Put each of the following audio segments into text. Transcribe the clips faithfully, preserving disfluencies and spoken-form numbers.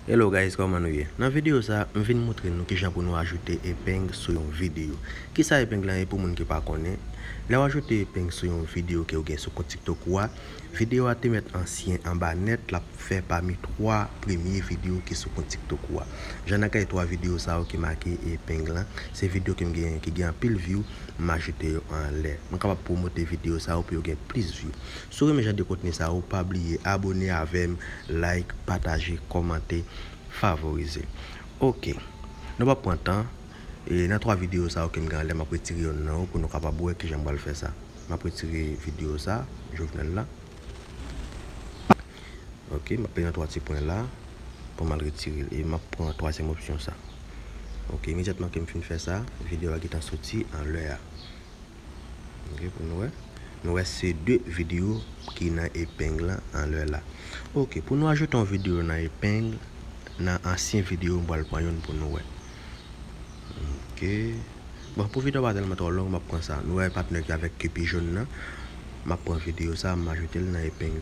Hello guys, kòman nou ye? Nan videyo sa, m vin montre nou kijan pou nou ajoute epeng sou yon videyo. Kisa epeng lan ye pou moun ki pa konnen? Lè w ajoute epeng sou yon videyo ke w gen sou kont TikTok ou a, videyo a te mèt ansyen anba nèt, l ap fè pami twa premye videyo ki sou kont TikTok ou a. Jan n a gade twa videyo sa yo ki make epeng lan, se videyo ke m genyen ki gen anpil view, m ajoute yo anlè. Mwen kapab pwomote videyo sa yo pou yo gen plis view. Si w renmen jan de kontni sa yo, pa bliye abone avè m, like, pataje, kòmante, favorize. Ok. Nou p ap pran tan. E nan twa videyo sa yo ke m gen anlè, m ap retire yonn nan yo pou nou kapab wè kijan m pral fè sa. M ap retire videyo sa, Jovenel la. Ok, m ap peye nan twa ti pwen la pou m al retire l. E m ap pran twazyèm opsyon sa. Ok, imedyatman ke m fin fè sa, videyo a gentan soti anlè a. Ok, pou nou wè. Nou wè se de videyo ki nan epeng lan anlè la. Ok, pou nou ajoute yon videyo nan epeng, nan ansyen videyo, m pral pran yonn pou nou wè. Ok. Bon, pou videyo pa tèlman twò long, m ap pran sa. Nou wè patnè ki avèk kepi jòn nan. M ap pran videyo sa, m ajoute l nan epeng.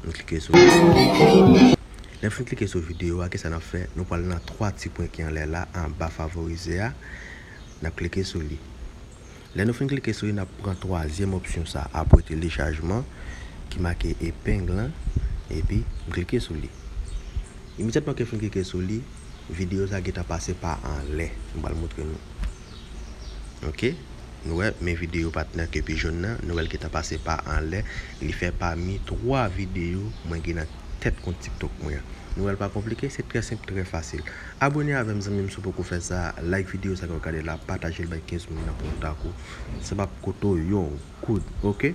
M klike sou li. Lè m fin klike sou videyo a, kisa n ap fè? Nou pral nan twa ti pwen ki anlè la, anba favorize a. N ap klike sou li. Lè nou fin klike sou li, n ap pran twazyèm opsyon sa, apre telechajman, ki make epeng lan, epi m klike sou li. Imedyatman ke m fin klike sou li, videyo sa gentan pase pa anlè. M pral montre nou. Ok? Nou wè, men videyo patnè kepi jòn nan, nou wè l gentan pase pa anlè. Li fè pami twa videyo mwen gen nan tèt kont TikTok mwen an. Nou wè l pa konplike, se trè senp, trè fasil. Abone avè m, zanmi m, si w poko fè sa, like videyo sa ke w gade la, pataje l bay kenz moun nan kontak ou. Sa p ap koute w yon goud, ok?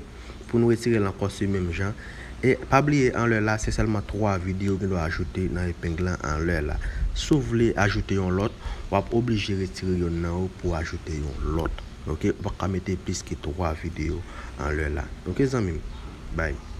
Pou nou retire l ankò, se menm jan. E pa bliye, anlè la, se sèlman twa videyo w gen dwa ajoute nan epeng lan anlè la. Si w vle ajoute yon lòt, w ap oblije retire yonn nan yo pou w ajoute yon lòt. Ok? Ou pa ka mete plis ke twa videyo anlè la. Ok, zanmi m? Bye.